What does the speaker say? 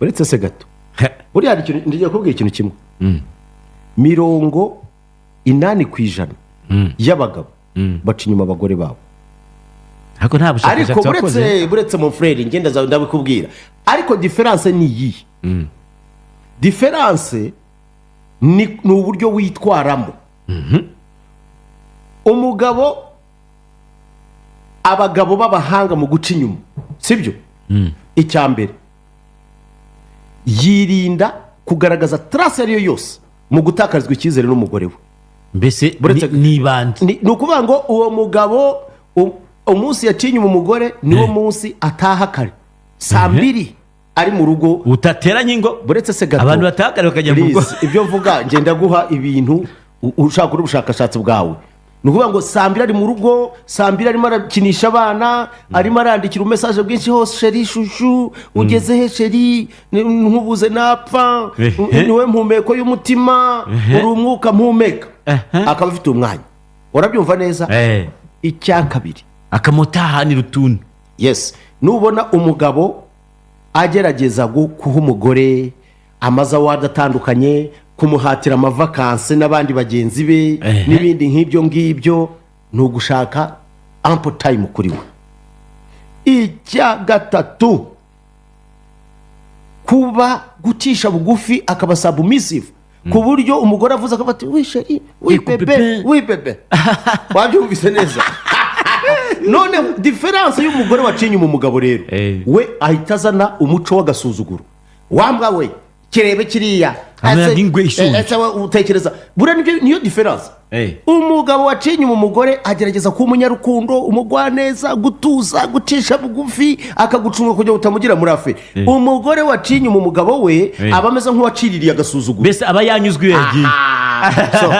Uretse se gato, buriya hari ikintu ngiye kubwira, ikintu kimwe: 80% y'abagabo baca inyuma abagore babo. Ariko nta Ariko bushakashatsi wakoze. Buretse, mon frère, ngenda ndabikubwira. Ariko différence ni iyihe? Différence ni uburyo witwaramo. Umugabo, abagabo b'abahanga mu guca inyuma, sibyo? Icya mbere, yirinda kugaragaza trace iyo ari yo yose mu gutakarizwa icyizere n'umugore we. Mbese ni ibandi. Ni ukuvuga ngo uwo mugabo umunsi yaciye inyuma umugore, niwo munsi ataha kare, saa 2 ari mu rugo. Utateranye ingo. Buretse se gato. Abantu bataha kare bakajya mu rugo. Please, ibyo mvuga, ngenda guha ibintu ushaka kuri ubushakashatsi bwawe. Ni ukuvuga ngo saa 2 ari mu rugo, saa 2 arimo arakinisha abana, arimo arandikira umessage bwinshi hose: "Chéri, chouchou, ugeze he? Chéri, nkubuze napfa, niwe mpumeko y'umutima, uri umwuka mpumeka." Akaba afite umwanya, urabyumva neza? Icya kabiri, Akamutahanira utuntu. Yes, nubona umugabo agerageza guha umugore amazawadi atandukanye, kumuhatira amavacances n'abandi bagenzi be n'ibindi nk'ibyo ngibyo, ni ugushaka ample time kuri we. Icya gatatu, kuba gucisha bugufi, akaba submissive, ku buryo umugore avuze akavuga ati: "Oui chéri, oui bébé." Bébé. Oui bébé. Wabyumvise neza? None différence y'umugore waciye inyuma umugabo rero, we ahita azana umuco w'agasuzuguro: "Wambwa we, kirebe kiriya." Amera nk'ingwe ishonje. Ese we utekereza buriya niyo différence? Umugabo waciye inyuma umugore agerageza kuba umunyarukundo, umugwaneza, gutuza, gucisha bugufi, akagucunga kugira ngo utamugira muri affaire. Umugore waciye inyuma umugabo we aba ameze nk'uwaciririye agasuzuguro. Mbese aba yanyuzwe iyo yagiye. So,